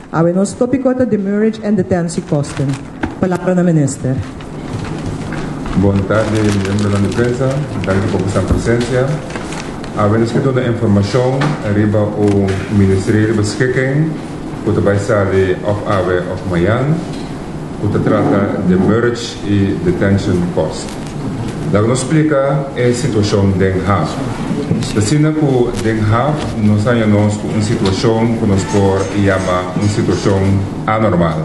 Awe nos tópiko ta demurrage en detentiekosten. Palabra na minister. Bon tardi miembronan di prensa, danki pa boso presencia. Awe nos ke duna informacion riba un ministeriële beschikking ku ta bai sali of awe of mayan ku ta trata demurrage y detention cost. Laga nos splika e situashon den haf. T'asina ku den haf nos haña nos ku un situashon ku nos por yama un situashon anormal.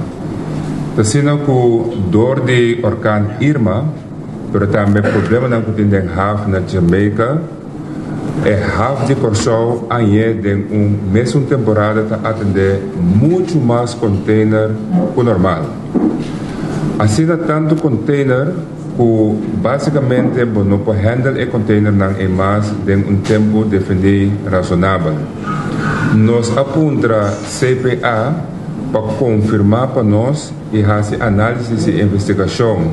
T'asina ku dor di orkan Irma, pero tambe problemanan ku tin den haf na Jamaica, e haf di Kòrsou añ'é den un mesun temporada ta atendé muchu mas konteiner ku normal. Asina tantu konteiner ku básikamente bo no por hèndel e konteinernan ei mas den un tempu definí rasonabel. Nos a puntra CPA pa konfirmá pa nos i hasi análisis i investigashon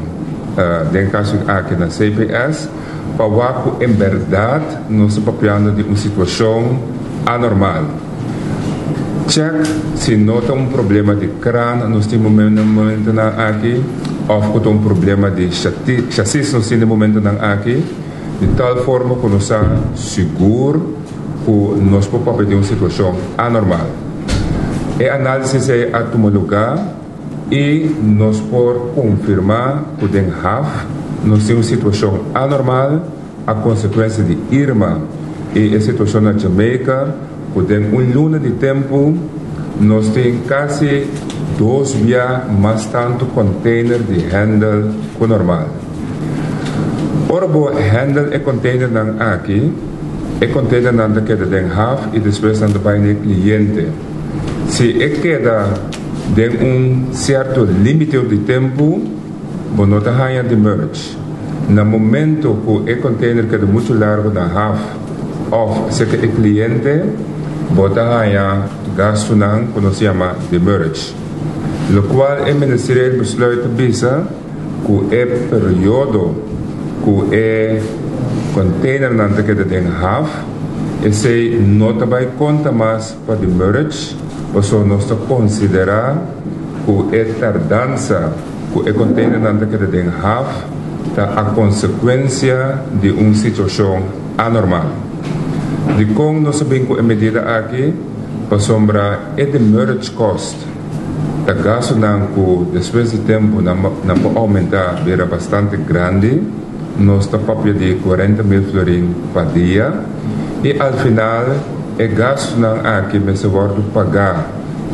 den kaso aki na CPS pa wak ku en bèrdat nos ta papiando di un situashon anormal. Check si no ta un problema di kran nos tin momentonan aki of ku ta un problema di chasis nos tin den momentonan aki, di tal forma ku nos sa sigur ku nos por papia di un situashon anormal. E análisis ei a tuma lugá i nos por konfirmá ku den haf nos tin un situashon anormal a konsekuensia di Irma i e situashon na Jamaica ku den un luna di tempu nos tin kasi dos bia mas tantu container di handel ku normal. Ora bo handel e containernan aki, e containernan ta keda den haf i despues nan ta bai na e kliente. Si e keda den un sierto limite di tempu, bo no ta haña demurrage. Na momento ku e container keda muchu largu na haf òf serka e kliente, bo ta haña gastunan ku nos yama demurrage. Lokual e Ministerieel Besluit ta bisa ku e periodo ku e containernan ta keda den haf, esei no ta bai konta mas pa demurrage, pasobra nos ta konsiderá ku e tardansa ku e containernan ta keda den haf ta a konsekuensia di un situashon anormal. Dikon nos a bin ku e medida aki? Pasobra e demurrage cost ta gastunan ku despues di tempu nan nan por oumentá bira bastante grandi, nos ta papia di 40.000 florin pa dia, i al final e gastunan aki mester wòrdu pagá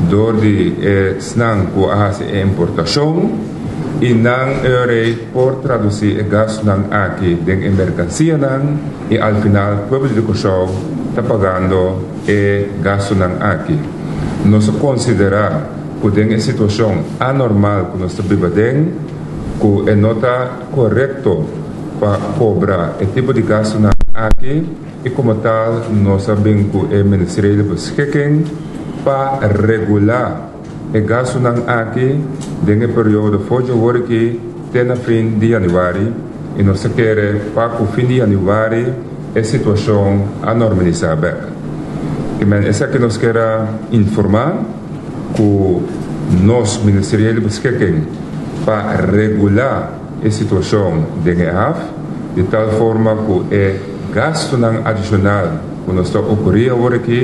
dor di esnan ku a hasi e importashon i nan eorei por tradusí e gastunan aki den e merkansianan i al final pueblo di Kòrsou ta pagando e gastunan aki. Nos a konsiderá ku den e situashon anormal ku nos ta biba den ku e no ta korekto pa kobra e tipo di gastunan aki. I komo tal nos a bin ku e Ministeriële Beschikking pa regulá e gastunan aki den e periodo for dje aki te na fin di yanüari i nos ta kere pa ku fin di yanüari e situashon a normalisá bèk. I men esaki nos kier a informá ku nos Ministeriële Beschikking pa regulá e situashon den e haf di tal forma ku e gastunan adishonal ku nos ta okurí awor aki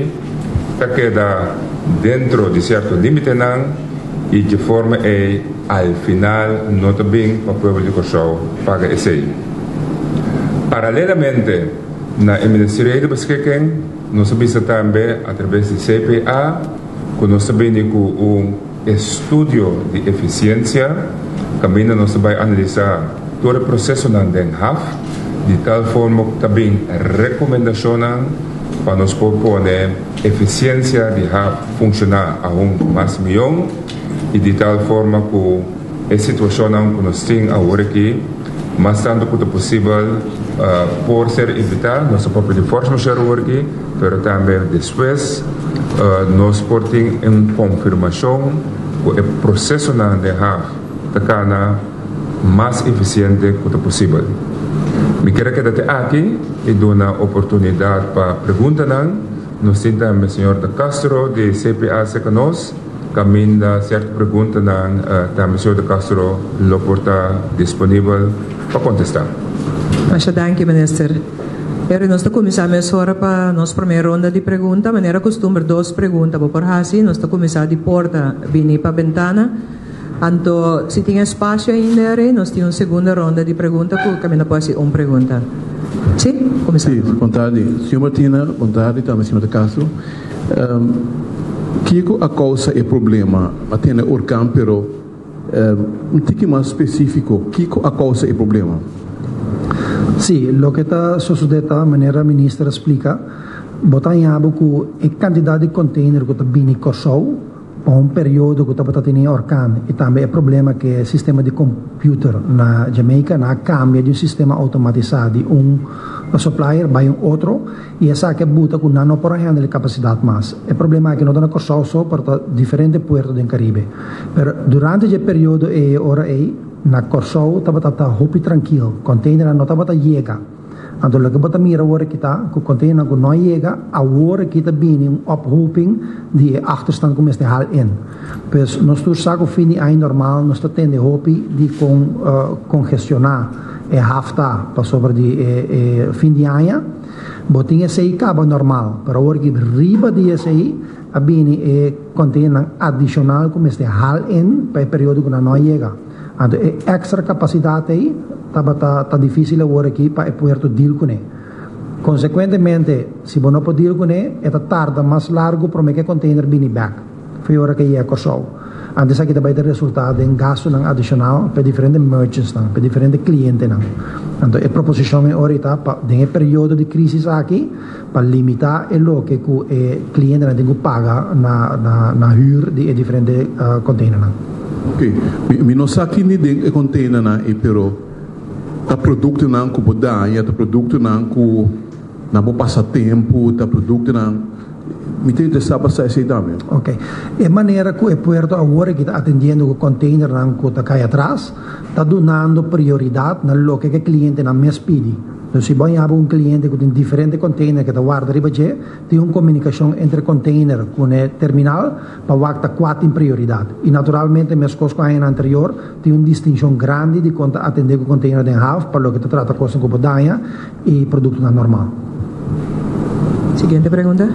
ta keda dentro di sierto límitenan i dje forma ei al final no ta bin pa pueblo di Kòrsou paga esei. Paralelamente na e Ministerio di Beschikking nos a bisa tambe atraves di CPA ku nos ta bini ku un Estudio di efisiensia, kaminda nos ta bai analisá tur e prosesonan den haf, di tal forma ku ta bin rekomendashonnan pa nos por pone efisiensia di haf funshoná aun mas mion i di tal forma ku e situashonnan ku nos tin awor aki mas tantu ku ta posibel por ser evitá. Nos ta papia di force majeure awor aki. Pero tambe despues nos por tin un konfirmashon ku e prosesonan den Haag ta kana mas efisiente ku ta posibel. Mi kier a keda te aki i duna oportunidat pa preguntanan. Nos tin tambe señor De Castro di CPA serka nos. kaminda sierto preguntanan tambe señor De Castro lo por ta disponibel pa kontestá. Masha danki, Minister. Eri, nos ta kuminsá mesora pa nos promé ronda di pregunta. Manera kustumber dos pregunta bo por hasi. Nos ta kuminsá di porta bini pa bentana. Anto, si tin espasio ainda, Eri, nos tin un segundo ronda di pregunta ku kaminda por hasi un pregunta. Sí? Kuminsá. Sí, bon tardi, señor Martina. Bon tardi tambe, señor De Castro. Kiko a kousa e problema? A tene orkan, pero un tiki mas spesífiko, kiko a kousa e problema? Sí, loke ta sosodé ta, manera minister a splika, bo ta haña bo ku e kantidat di container ku ta bini Kòrsou pa un periodo ku tabata tene orkan i tambe e problema ku e sistema di computer na Jamaica nan a kambia di un sistema outomatisá di un supplier bai un otro. I esaki a buta ku nan no por a handle e kapasidat mas. E problema aki no ta na Kòrsou so, pero ta diferente puerto den Karibe. Pero durante dje periodo ei, e ora ei, na Kòrsou tabata ta hopi trankil. Kònteinernan no tabata yega. Anto loke bo ta mira awor aki ta ku kònteinernan ku no a yega, awor aki ta bini un ophoping di e achterstand ku mester hal in. Pues nos tur sa ku fin di aña normal nos ta tende hopi di kon kongestioná e haf ta pasobra di e fin di aña. Bo tin esei kaba normal, pero awor ki riba di esei a bini e containernan adicional cu mester hal in pa e periodo cu nan no a yega. Anto e extra capacidad ei tabata ta dificil awor aki pa e puerto deal cune. Consecuentemente, si bo no por deal cune, e ta tarda mas largo prome cu e container bini bek. Fo'i ora cu e yega Corsou. Anto esaki ta bai ta resultá den gastunan adishonal pa e diferente merchantsnan, pa e diferente klientenan. Anto e proposishon e ora ei ta pa den e periodo di krisis aki pa limitá e loke ku e klientenan tin ku paga na na na hür di e diferente konteinernan. Ok, mi no sa kindi den e konteinernan ei pero ta produktonan ku bo daña, ta produktonan ku nan por pasa tempu, ta produktonan. Mi ta interesá pa sa esei tambe. Ok. E manera ku e puerto awor aki ta atendiendo ku containernan ku ta kai atras, ta dunando prioridat na loke ku e klientenan mes pidi. Dus si bo a yaba un kliente ku tin diferente container ku ta warda riba dje, tin un komunikashon entre container ku e terminal pa wak ta kua tin prioridat. I naturalmente meskos ku añanan anterior, tin un distinshon grandi di kon ta atendé ku container den haf pa loke ta trata kosnan ku bo daña i produktonan normal. Siguiente pregunta.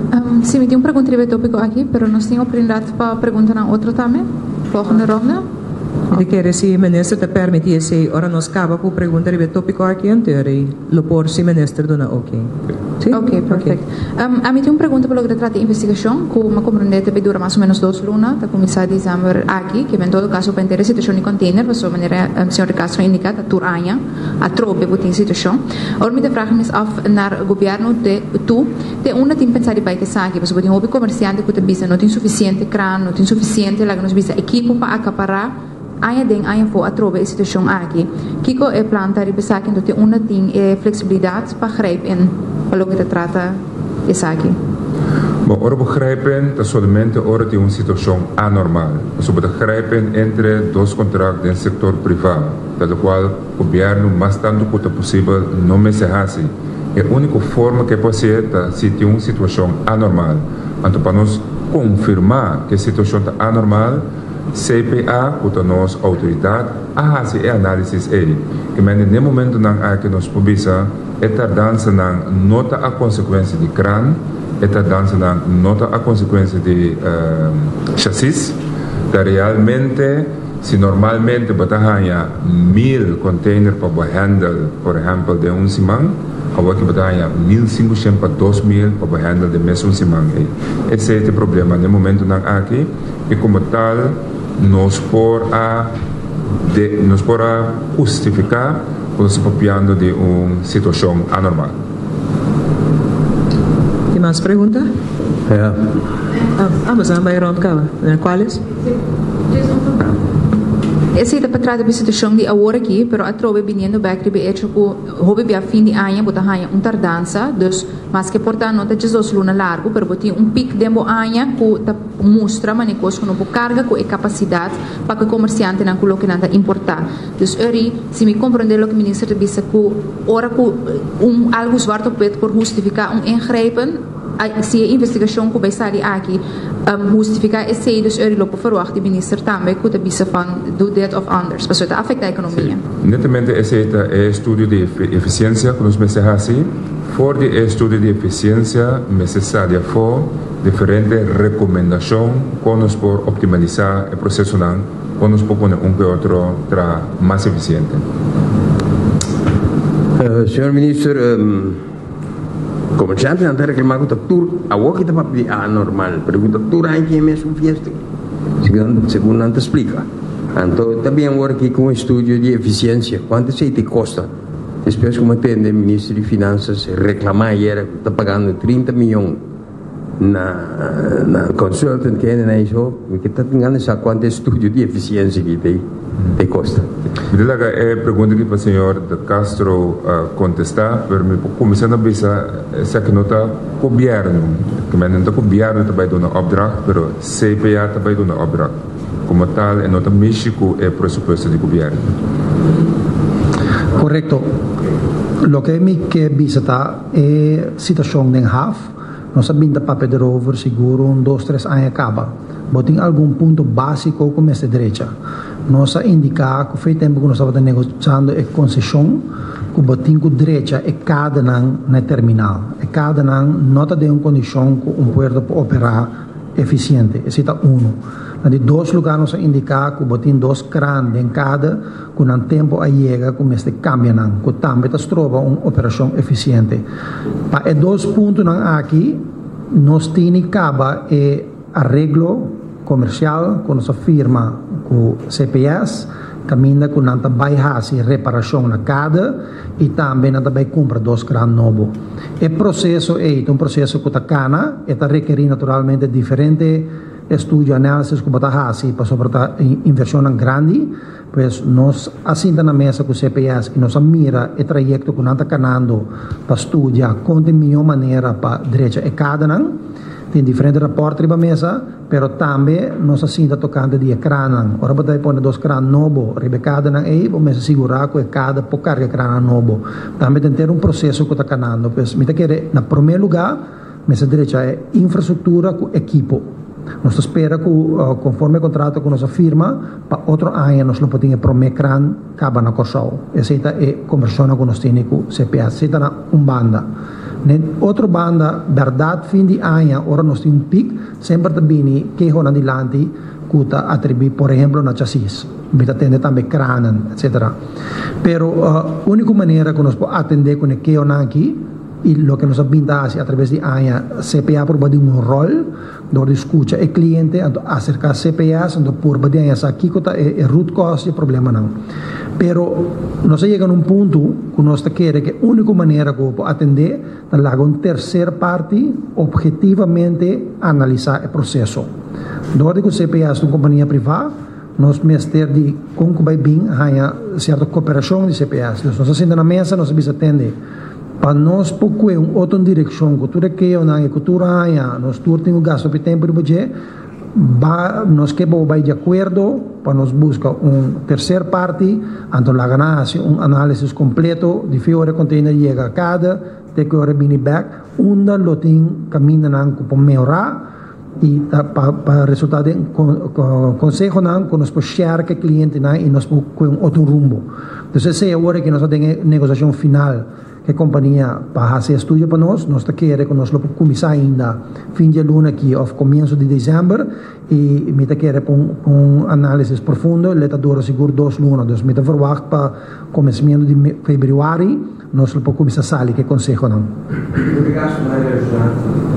Si, mi tin un pregunta riba e tópiko aki, pero nos tin oportunidat pa preguntanan otro tambe. Volgende ronda. Mi ta kere si minister ta permití esei ora nos kaba ku pregunta riba e tópiko aki, anto rei lo por si minister duna oke. Si? Ok, perfect. Ami tin un pregunta pa loke ta trata investigashon, ku mi a komprendé ta bai dura mas o ménos dos luna, ta kuminsá desèmber aki, ke en todo kaso pa henter e situashon di kònteiner, pasobra manera señor De Castro a indiká ta tur aña. Atrobe bo tin situacion. Ora mi ta vraag mes af naar gobierno te tu te unda tin pensa di bai esaki pasobra bo tin hopi comerciante cu ta bisa no tin suficiente kraan no tin suficiente laga nos bisa ekipo pa acapara aña den aña afo atrobe e situacion aki. Kico e plan ta riba esaki enton te unda tin e flexibilidad pa grijp in pa loke ta trata esaki? Bon, ora bo grijp in ta solamente ora tin un situacion anormal. Pasobra bo ta grijp in entre dos contract den sector priva. Ta lokual gobièrnu mas tantu ku ta posibel no mester hasi. E úniko forma ku e por hasié ta si tin un situashon anormal. Anto pa nos konfirmá ku e situashon ta anormal, CPA, ku ta nos outoridat, a hasi e análisis ei. Ke mende n'e momentunan aki nos por bisa e tardansanan no ta a konsekuensia di kran, e tardansanan no ta a konsekuensia di chasis, ta realmente. Si normalmente bo ta haña mil container pa bo handle, por ehempel den un siman, awor ki bo ta haña 1500 pa 2000 pa bo handle den mesun siman ei. Esei ta e problema den momentonan aki i como tal nos por a de nos por a hustifica cu nos ta papiando di un situacion anormal. Tin mas pregunta? Ja. Ah, ah, boso a bai rond caba. Cuales? Esei ta pa trata pa e situashon di awor aki, pero atrobe biniendo bek riba e echo ku hopi bia fin di aña bo ta haña un tardansa, dus maske por ta no ta djesdos luna largu, pero bo tin un pik den bo aña ku ta mustra manera kos ku no por karga ku e kapasidat pa ku e komersiantenan ku loke nan ta importá. Dus eri, si mi komprondé loke minister ta bisa ku ora ku un algu zwart op wit por hustifiká un ingrijpen. si e investigashon ku bai sali aki hustifiká esei dus eur lo por ferwagt di minister tambe ku ta bisa van doe dit of anders pasobra ta afektá ekonomia. Sí, netamente esei ta e estudio di efisiensia ku nos mester hasi. For di e estudio di efisiensia mester sali afó diferente rekomendashon kon nos por optimalisá e prosesonan, kon nos por pone un ku e otro traha mas efisiente. Señor Minister, Komersiantenan ta reklamá ku ta tur awor ki ta papia di anormal, pero ku ta tur aña tin e mesun fiesta aki, segun nan ta splika. Anto ta bien awor aki ku un estudio di efisiensia, kuantu esei ta kosta? Despues ku mi a tende minister di Finansas reklamá ayera ku ta pagando 30 miyon na na consultant kende na iso, mi ke ta tin gana di sa kuantu e estudio di efisiensia aki ta ta kosta. Mi ta laga e pregunta aki pa señor De Castro kontestá, pero mi por kuminsá na bisa esaki no ta gobièrnu, no ta gobièrnu ta bai duna opdracht, pero CPA ta bai duna opdracht. Komo tal e no ta mishi ku e presupuesto di gobièrnu. Korekto. Loke mi ke bisa ta e situashon den haf, nos a bin ta papia derover sigur un dos tres aña kaba. Bo tin algun punto básiko ku mester drecha. Nos a indiká ku fe tempu ku nos tabata negosiando e konseshon ku bo tin ku drecha e kadenan na e terminal. E kadenan no ta den un kondishon ku un puerto por operá efisiente. Esei ta unu. Na di dos lugá nos a indiká ku bo tin dos kran den kade ku nan tempu a yega ku mester kambia nan, ku tambe ta stroba un operashon efisiente. Pa e dos puntonan aki nos tini kaba e areglo komersial ku nos a firma ku CPS, kaminda ku nan ta bai hasi reparashon na kade i tambe nan ta bai kumpra dos kran nobo. E proseso ei ta un proseso ku ta kana, e ta rekerí naturalmente diferente estudio, análisis ku bo ta hasi pasobra ta invershonnan grandi. Pues nos a sinta na mesa ku CPS i nos a mira e trayekto ku nan ta kanando pa studia kon ta e mihó manera pa drecha e kadenan. Tin diferente rapòrt riba mesa, pero tambe nos a sinta tokante di e krannan. Ora bo ta pone dos kran nobo riba e kadenan ei, bo mester sigurá ku e kade por karga e krannan nobo. Tambe ta henter un proseso ku ta kanando. Pues mi ta kere na promé lugá mester drecha e infrastruktura ku ekipo. Nos ta spera ku konforme e kontrato ku nos a firma, pa otro aña nos lo por tin e promé kran kaba na Kòrsou. Esei ta e kombersashonnan ku nos tene ku CPS. Esei ta na un banda. Na e otro banda, bèrdat fin di aña ora nos tin un pik, semper ta bini kehonan dilanti ku ta atribuí por ehemplo na chasis. Mi ta tende tambe krannan, etsetera. Pero úniko manera ku nos por atendé ku e kehonan aki, I loke nos a bin ta hasi atraves di aña, CPA purba di un ròl dor di skucha e kliente, anto aserká CPS, anto purba di haña sa kiko ta e root cause di e problemanan. Pero nos a yega na un punto ku nos ta kere ku e úniko manera ku bo por atendé ta laga un terser parti ophetivamente analisá e proseso. Dor di ku CPS ta un kompania privá, nos mester di kon ku bai bin haña sierto koperashon di CPS. Dus nos a sinta na mesa, nos a bisa tende. Pa nos por kue un otro direkshon ku tur e keonan i ku tur aña nos tur tin ku gasta hopi tempu riba dje, ba nos ke pa bo bai di akuerdo pa nos buska un terser parti, anto laga nan hasi un análisis kompleto di fi ora e container yega kada te ku ora e bini bèk, unda lo tin kamindanan ku por mehorá i ta pa pa resultá den konsehonan ku nos por share ku e klientenan i nos por kue un otro rumbo. Entonces esei awor aki nos ta den e negosiashon final ku e kompania pa hasi e estudio pa nos. Nos ta kere ku nos lo por kuminsá ainda fin di e luna aki òf komienso di desèmber i mi ta kere pa un un análisis profundo lo ta dura sigur dos luna. Dus mi ta verwagt pa komensamentu di febrüari. Nos lo por kuminsá sali ku e konsehonan. Loke gastunan relashoná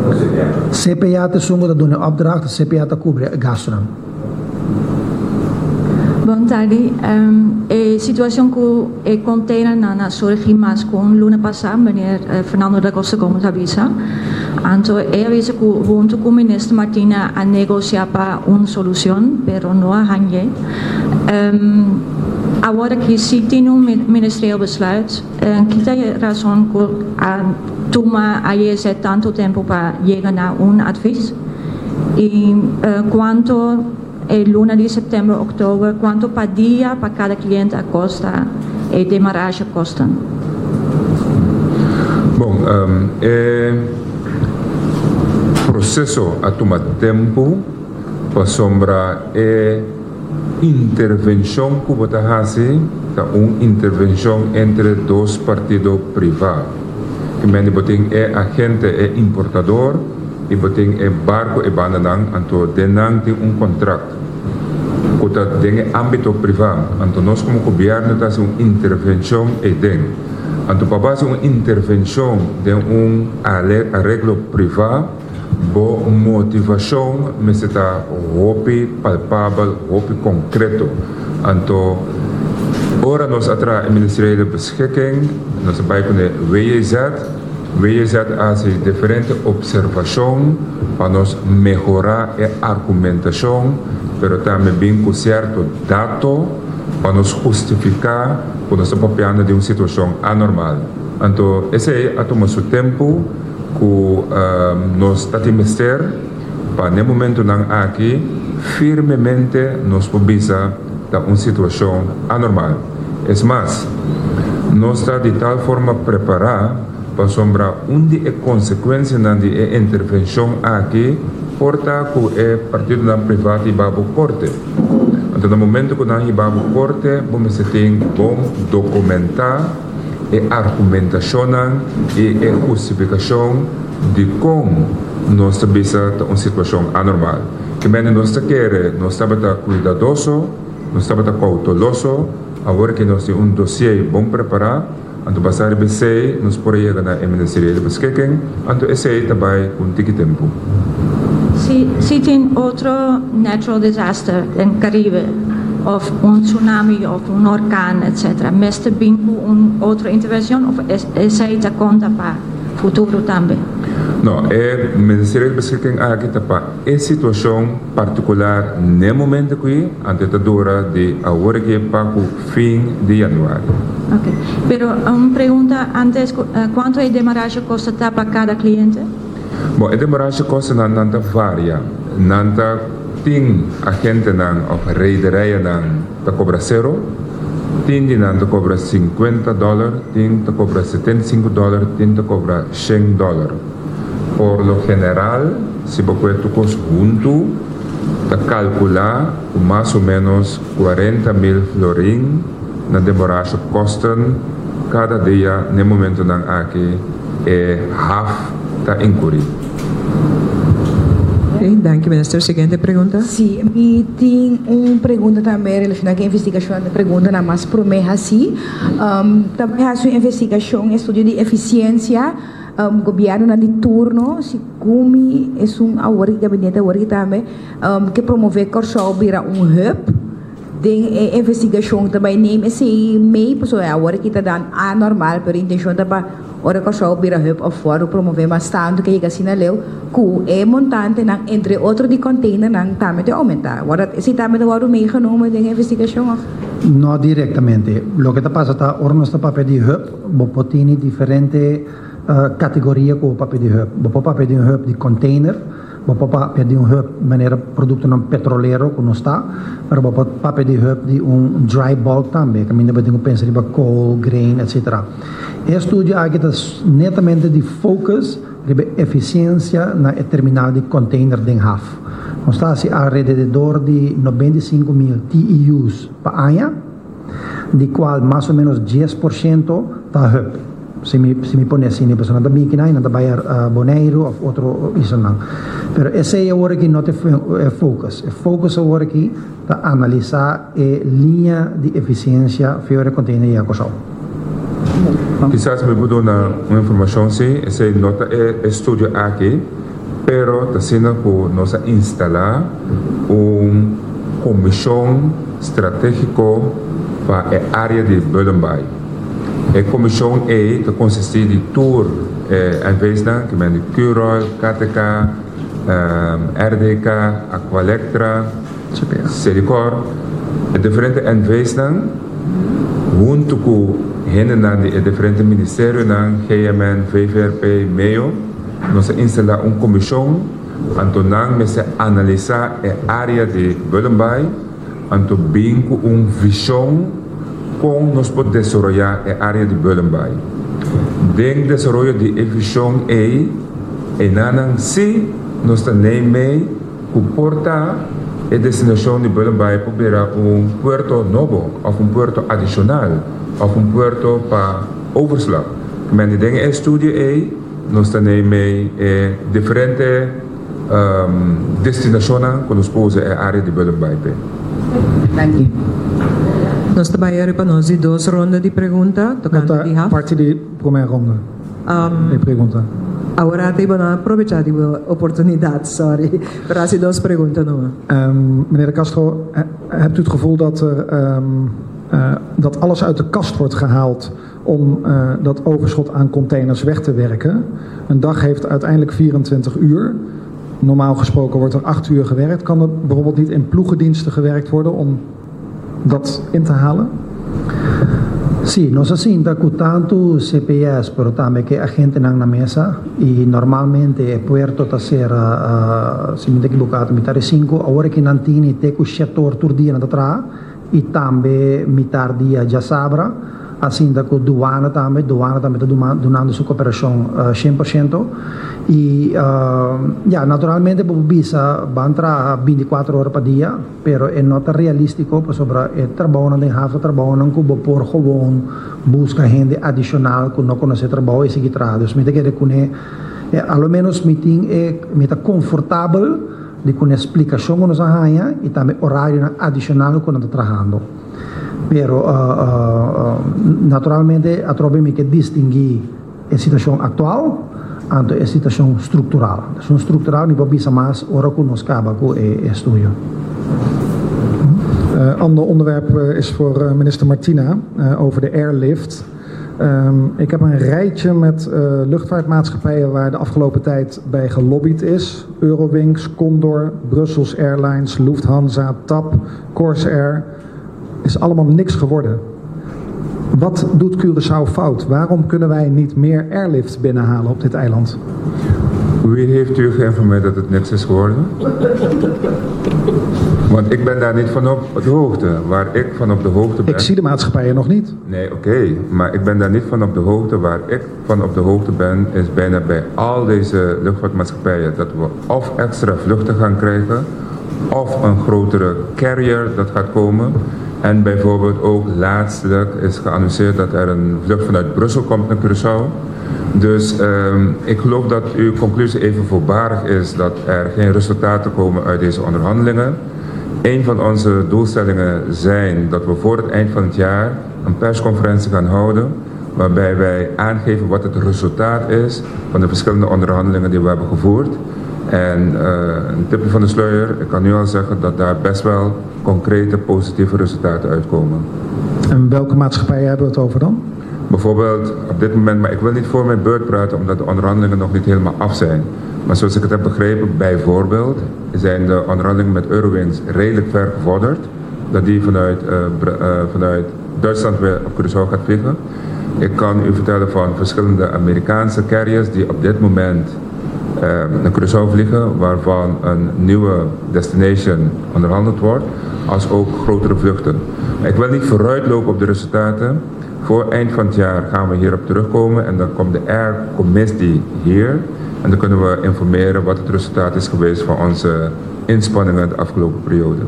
ku CPA? CPA ta esun ku ta duna e opdracht, CPA ta kubri e gastunan. Bon tardi. E situacion cu e containernan a surgi mas cu un luna pasa, meneer Fernando da Costa Gomez a bisa. Anto e a bisa cu hunto cu minister Martina a negocia pa un solucion, pero no a hañ'e. Awor aki si tin un ministerieel besluit, ki ta e rason ku a tuma AJZ tantu tempu pa yega na un advis? I kuantu e luna di september, oktober, kuantu pa dia pa kada kliente a kosta e demarage kosten? Bon, e. proseso a tuma tempu pasobra e intervenshon ku bo ta hasi ta un intervenshon entre dos partido privá. Ki mende bo tin e agente, e importador i bo tin e barku e bandanan, anto den nan tin un kontrakt ku ta den e ámbito privá. Anto nos komo gobièrnu ta hasi un intervenshon eiden. Anto pa bo hasi un intervenshon den un areglo privá, Bo motivashon mester ta hopi palpabel, hopi konkreto. Anto ora nos a traha e Ministeriële Beschikking, nos a bai ku e WJZ. WJZ a hasi diferente opservashon pa nos mehorá e argumentashon, pero tambe bin ku sierto dato pa nos hustifiká ku nos ta papiando di un situashon anormal. Anto esei a tuma su tempu. Ku nos ta tin mester pa n'e momentunan aki firmemente nos por bisa ta un situashon anormal. Es mas, nos ta di tal forma prepará pasobra un di e konsekuensianan di e intervenshon aki por ta ku e partidonan privá ta hiba bo korte. Anto na momentu ku nan hiba bo korte bo mester tin bon dokumentá. E argumentashonnan i e hustifikashon dikon nos ta bisa ta un situashon anormal. Kimente nos ta kere nos tabata kuidadoso, nos tabata koutoloso, awor ke nos tin un dosié bon prepará, anto basá riba esei nos por a yega na e Ministerio di Beschikking, anto esei ta bai ku un tiki tempu. Si si tin otro natural disaster den Caribe of un tsunami of un orkan etc. Mester bin cu un otro intervencion of esey ta conta pa futuro tambe? No, e Ministerio di Beschikking aki ta pa e situacion particular n'e momento aki, anto e ta dura di awor aki pa cu fin di januari. Ok, pero un pregunta antes, cuanto e demarage costa ta pa cada cliente? Bon, e demorasha kostonan nan ta varia. Nan ta tin agentenan òf rederijanan ta kobra sero, tin di nan ta kobra sinkuenta dòler, tin ta kobra 75 dòler, tin ta kobra shen dòler. Por lo general, si bo kue tur kos huntu, ta kalkulá ku mas o ménos 40.000 florin na demorasha kosten kada dia n'e momentunan aki. E haf ta inkurí. Ok, danki minister. Siguiente pregunta. Sí, mi tin un pregunta tambe relaciona cu e investigacion, e preguntanan mas prome haci. Ta bay haci un investigacion, estudio di eficiencia, gobiernonan di turno, segun mi esun awor, e gabinete awor aki tambe, ke promove Corsou bira un hub. Den e investigashon ta bai neem esei mee pasobra awor aki ta dan anormal pero intencion ta pa ora Kòrsou bira hub of wòrdu promové mas tantu ke yega asina leu ku e montantenan entre otro di containernan tambe ta oumentá. Wòrdu esei tambe ta wòrdu meegenomen den e investigashon of? No direktamente. Loke ta pasa ta ora nos ta papia di hub bo por tini diferente kategoria ku bo papia di hub. Bo por papia di un hub di container. Bo por papia di un hub manera produktonan petrolero ku nos ta, pero bo por papia di hub di un dry bulk tambe, kaminda bo tin ku pensa riba kool, grain, etsetera. E estudio aki ta netamente di focus riba e efisiensia na e terminal di container den haf. Nos ta hasi alrededor di 95.000 TEUs pa aña. Di cual mas o menos 10% ta hub. Si mi si mi pone asina, pasobra nan ta bin kinan y nan ta bay Boneiru of otro islanan. Pero esey awor aki no ta e focus. E focus awor aki ta analisa e liña di eficiencia for e container yega Corsou. Kisas mi por duna un informacion si, esey no ta e estudio aki, pero ta asina cu nos a instala un comision Stratégiko pa e área di Bullenbaai. E komishon ei ta konsistí di tur e NV's-nan, ki men di Curoil, KTK, RDK, Aqualectra, Selikor, e diferente NV's-nan huntu ku hendenan di e diferente ministerionan, GMN, VVRP, meo, nos a instalá un komishon. Anto nan mester analisá e área di Bullenbaai, anto bin ku un vishon kon nos por desaroyá e área di Bullenbaai. Den desaroyo di e vishon ei, enanan sí nos ta neimei ku por ta e destinashon di Bullenbaai por bira un puerto nobo òf un puerto adishonal òf un puerto pa overslag. Mende den e estudio ei nos ta neimei e diferente destinashonnan ku nos por usa e área di Bullenbaai p'e. Danki. Nos ta bai ariba nos di dos ronda di pregunta tokante di haf. Parti di promé ronda di pregunta. Awor ta i bo no a probechá di bo oportunidat, sorry. Pero hasi dos pregunta numa. Meneer de Castro, hebt u het gevoel dat er dat alles uit de kast wordt gehaald om dat overschot aan containers weg te werken? Een dag heeft uiteindelijk 24 uur. Normaal gesproken wordt er 8 uur gewerkt. Kan er bijvoorbeeld niet in ploegendiensten gewerkt worden om dat in te halen? Sí, nos a sinta ku tantu CPS pero tambe ku e agentenan na mesa i normalmente e puerto ta sera si mi ta ekiboká ta mitar di sinku, awor aki nan tini te ku shetor tur dia nan ta traha i tambe mitar dia djasabra. A sinta ku duana tambe, duana tambe ta dunando su koperashon shen por shento. I ya, naturalmente bo por bisa ban traha bintikuater ora pa dia, pero e no ta realístiko pasobra e trabounan den haf ta trabounan ku bo por gewoon buska hende adishonal ku no konosé trabou i sigui traha. Dus mi ta kere kuné, a lo ménos mi tin e, mi ta konfortabel di kuné splikashon ku nos a haña i tambe orarionan adishonal ku nan ta trahando. Pero naturalmente atrobe mi ke distinguí e situashon aktual anto e situashon struktural. Esun struktural mi por bisa mas ora ku nos kaba ku e estudio. Ander onderwerp is voor minister Martina over de airlift. Ik heb een rijtje met luchtvaartmaatschappijen waar de afgelopen tijd bij gelobbyd is. Eurowings, Condor, Brussels Airlines, Lufthansa, TAP, Corsair. Is allemaal niks geworden. Wat doet Curaçao fout? Waarom kunnen wij niet meer airlift binnenhalen op dit eiland? Wie heeft u geïnformeerd dat het niks is geworden? Want ik ben daar niet van op de hoogte. Waar ik van op de hoogte ben. Ik zie de maatschappijen nog niet. Nee, oké. Maar ik ben daar niet van op de hoogte. Waar ik van op de hoogte ben, is bijna bij al deze luchtvaartmaatschappijen dat we of extra vluchten gaan krijgen, of een grotere carrier dat gaat komen. En bijvoorbeeld ook laatstelijk is geannonceerd dat er een vlucht vanuit Brussel komt naar Curaçao. Dus ik geloof dat uw conclusie even voorbarig is dat er geen resultaten komen uit deze onderhandelingen. Een van onze doelstellingen zijn dat we voor het eind van het jaar een persconferentie gaan houden waarbij wij aangeven wat het resultaat is van de verschillende onderhandelingen die we hebben gevoerd. En een tipje van de sluier, ik kan nu al zeggen dat daar best wel concrete positieve resultaten uitkomen. En welke maatschappijen hebben we het over dan? Bijvoorbeeld op dit moment, maar ik wil niet voor mijn beurt praten omdat de onderhandelingen nog niet helemaal af zijn. Maar zoals ik het heb begrepen, bijvoorbeeld zijn de onderhandelingen met Eurowings redelijk ver gevorderd. Dat die vanuit, vanuit Duitsland weer op Curaçao gaat vliegen. Ik kan u vertellen van verschillende Amerikaanse carriers die op dit moment naar Curaçao vliegen, waarvan een nieuwe destination onderhandeld wordt, als ook grotere vluchten. Ik wil niet vooruitlopen op de resultaten. Voor eind van het jaar gaan we hierop terugkomen en dan komt de Air Commissie hier. En dan kunnen we informeren wat het resultaat is geweest van onze inspanningen de afgelopen periode.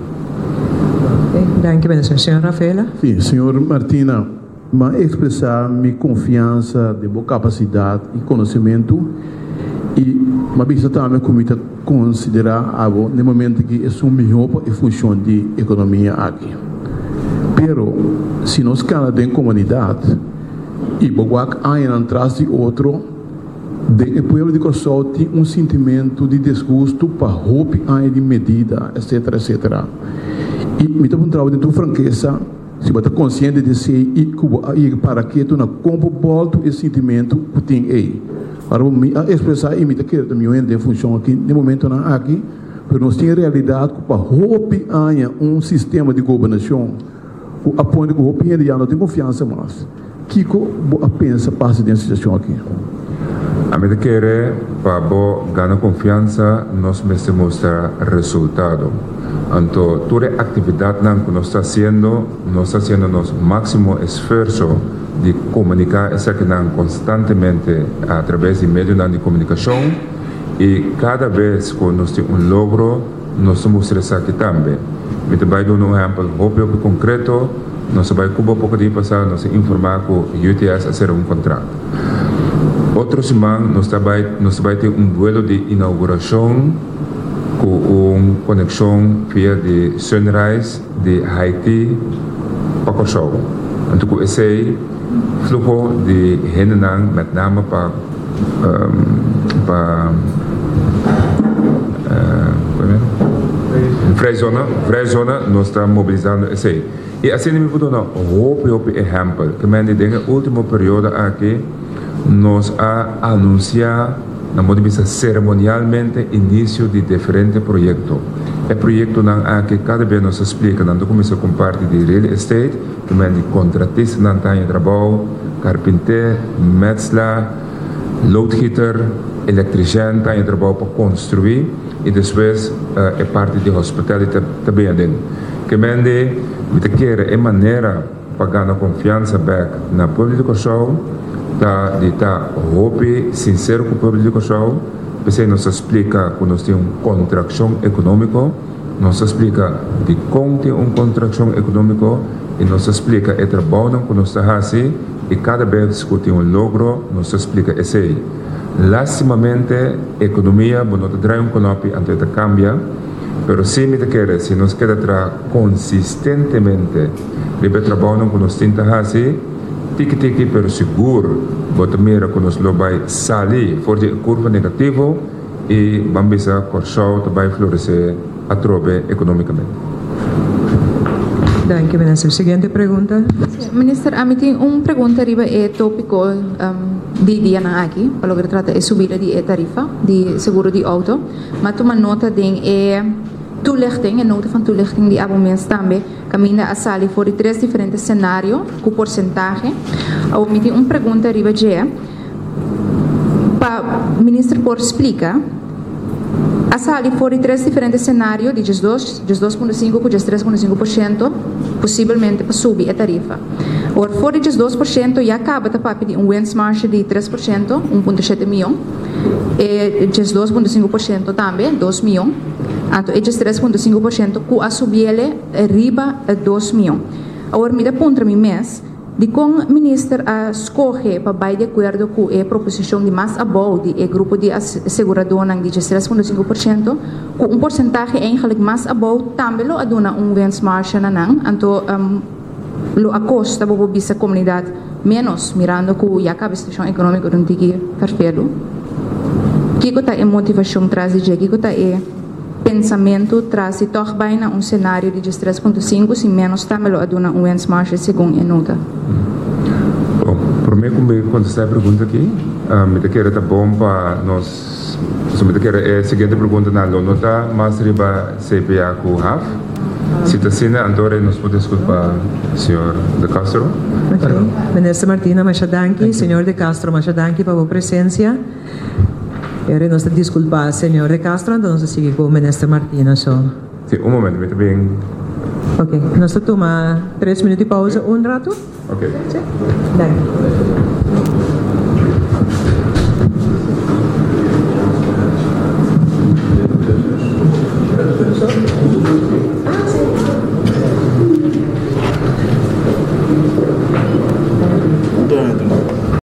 Oké, danki minister. Señor Rafaela. Sí, señor Martina, m'a expresá mi konfiansa den bo kapasidat i konosementu i m'a bisa tambe ku mi ta konsiderá abo n'e momento aki esun mihó pa e funshon di ekonomia aki. Pero si nos kana den komunidat i bo wak añanan tras di otro, Den e pueblo di Kòrsou tin un sintimentu di desgustu pa hopi aña di medida, etcetera, etcetera. I mi ta puntra bo den tur frankesa si bo ta konsiente di esei i ku bo a yega para ketu na kon por bòltu e sintimentu ku tin ei. Ora bo mi a ekspresá i mi ta kere ta mihó hende den funshon aki den momentonan aki, pero nos tin e realidat ku pa hopi aña un sistema di gobernashon ku a pone ku hopi hende ya no tin konfiansa mas. Kiko bo a pensa pasa den e situashon aki? Ami ta kere pa bo gana konfiansa nos mester mustra resultado. Anto tur e aktividatnan ku nos ta hasiendo, nos ta hasiendo nos máksimo esfuerso di komuniká esakinan konstantemente a traves di medionan di komunikashon. I kada bes ku nos tin un logro, nos ta mustra esaki tambe. Mi ta bai duna un ehèmpel hopi hopi konkreto, nos a bai Cuba poko dia pasá, nos a informá ku UTS a sera un kontrakt. Otro siman nos ta bai nos ta bai tin un buelo di inaugurashon ku un konekshon via di Sunrise di Haiti pa Kòrsou. Anto ku esei fluho di hendenan met name pa pa Vrij zona, vrij zona nos ta mobilisando esei. I asina mi por duna hopi hopi ehèmpel. Ke men di den e último periodo aki nos a anunsiá na modo di bisa seremonialmente inisio di diferente proyekto. E proyektonan aki kada bes nos a splika nan ta kuminsá ku un parti di real estate, ke men di kontratistanan ta haña trabou, karpinté, metsla, loodgieter, elektrishèn ta haña trabou pa konstruí i despues e parti di hospitality ta bin aden. Ke men di mi ta kere e manera pa gana konfiansa bèk na pueblo di Kòrsou ta di ta hopi sinsero ku pueblo di Kòrsou, p'esei nos ta splika ku nos tin un kontrakshon ekonómiko, nos ta splika dikon tin un kontrakshon ekonómiko i nos ta splika e trabounan ku nos ta hasi i kada bes ku tin un logro nos ta splika esei. Lástimamente ekonomia bo no ta drai un konopi anto e ta kambia. Pero sí mi ta kere si nos keda traha konsistentemente riba e trabounan ku nos tin ta hasi, tiki tiki pero sigur bo ta mira ku nos lo bai sali for di e kurva negativo i ban bisa Kòrsou ta bai floresé atrobe ekonomikamente. Danki minister. Siguiente pregunta. Minister, ami tin un pregunta riba e tópiko di dianan aki pa loke ta trata e subida di e tarifa di seguro di outo. M'a tuma nota den e toelichting, e nota van toelichting di abo mes tambe, caminda a sali for di tres diferente scenario cu porcentahe. Awor mi tin un pregunta riba dje, pa Minister por splica, a sali for di tres diferente scenario di 12, 12.5 cu 13.5% posibelmente pa subi e tarifa. Awor for di 12% ya caba ta papia di un winstmarge di 3%, 1.7 miyon. E 12.5% tambe, 2 miyon. Anto e 13.5% ku a subiele riba 2 miyon. Awor mi ta puntra mi mes, dikon minister a skohe pa bai di akuerdo ku e proposishon di mas abou di e grupo di aseguradonan di 13.5% ku un porsentahe eigenlijk mas abou tambe lo a duna un winstmarge na nan? Anto lo a kosta bo por bisa komunidat ménos mirando ku ya kaba e situashon ekonómiko ta un tiki ferfelu? Kiko ta e motivashon tras di dje? Kiko ta e pensamentu tras di tòg bai na un senario di 13.5 si ménos tambe lo a duna un wensmarge segun e nota? Bon, promé ku mi kontestá e pregunta aki, mi ta kere ta bon pa nos, pasobra mi ta kere e siguiente preguntanan lo no ta mas riba CPA ku haf. Si ta asina, anto rei nos por disculpa señor De Castro. Ok. Minister Martina, masha danki. Señor De Castro, masha danki pa bo presencia. E rei nos ta disculpa señor De Castro, anto nos ta sigui cu Minister Martina so. Si, un momento, mi ta bin. Ok. Nos ta tuma tres minuut di pausa un rato. Ok. Si. Danki.